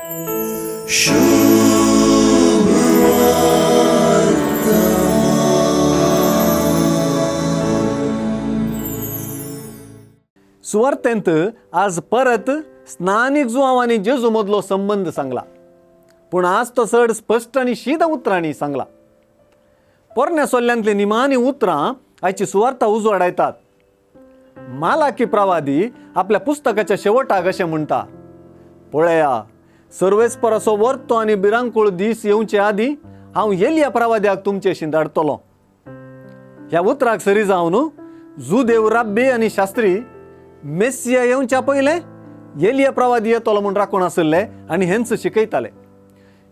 सुवार्थेंत आज परत स्नानीक जुवांव आनी जेजू मदलो संबंद सांगला, पूण आज तो चड स्पश्ट आनी शीद उतरांनी सांगला. पोरण्या सोल्ल्यांतली निमाणी उतरां आयची सुवार्ता उजवाडायतात. मालाकी प्रवादी आपल्या पुस्तकाच्या शेवटाक अशें म्हणटा, पळया सर्वेस्पराचो वर्तो आनी भिरांकूळ दीस येवचे आदीं हांव एलिया प्रवाद्याक तुमचेशी धाडटलो. ह्या उतराक सरी जावन जुदेव राब्बी आनी शास्त्री मेस्सिया येवच्या पयलें एलिया प्रवादी येतलो म्हूण राखून आशिल्ले आनी हेंच शिकयताले.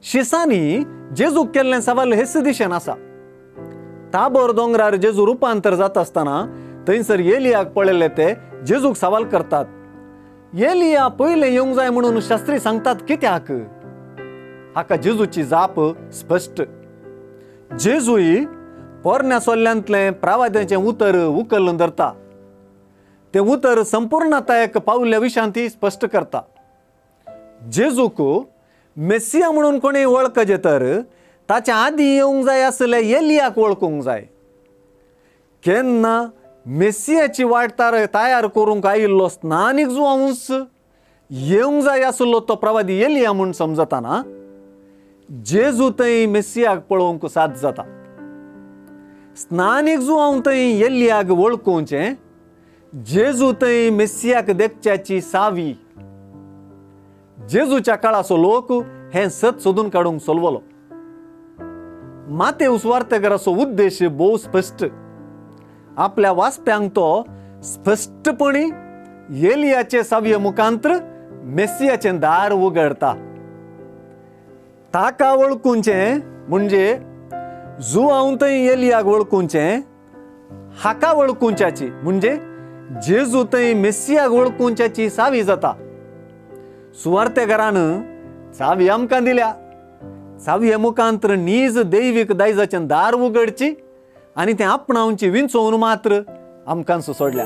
शिसांनी जेजूक केल्लें सवाल हेच दिशेन आसा. ताबोर दोंगरार जेजू रुपांतर जाता आसतना थंयसर एलियाक पळयल्ले ते जेजूक सवाल करतात, एलिया पयलें येवंक जाय म्हणून शास्त्री सांगतात कित्याक? हाका जेजूची जाप स्पश्ट. जेजूय पोरण्या सोल्ल्यांतलें प्रावाद्याचें उतर उखलून धरता. तें उतर संपूर्णतायेक पावल्ल्या विशयांत ती स्पश्ट करता. जेजूक मेस्सिया म्हणून कोणीय वळखचें तर ताच्या आदीं येवंक जाय आसले एलियाक वळखूंक जाय. केन्ना मेस्सियाची वाट तयार करूंक आयिल्लो स्नानीक जुवांवूच येवंक जाय आसलो तो प्रवादी एलिया म्हूण समजताना जेजू थंय मेस्सियाक पळोवंक साद जाता. स्नानीक जुवांव थंय एलियाक वळखुचें, जेजू थंय मेस्सियाक देखच्याची सावी. जेजूच्या काळाचो लोक हें सत सोदून काडूंक सोलवलो. मातेव सुवार्तेकाराचो उद्देश भोव स्पश्ट. आपल्या वाचप्यांक तो स्पश्टपणी एलियाचे सावये मुखांत्र मेस्सियाचें दार उगडता. ताका वळखुचें म्हणजे जुवांव थंय एलियाक वळखुचें, हाका वळखुच्याची म्हणजे जेजू थंय मेस्सियाक वळखुच्याची सावी जाता. सुवार्तेकारान चावी आमकां दिल्या. चावये मुखांत्र नीज दैवीक दायजाचें दार उगडची आनी तें आपणावची विंचोवन मात्र आमकां सोडल्या.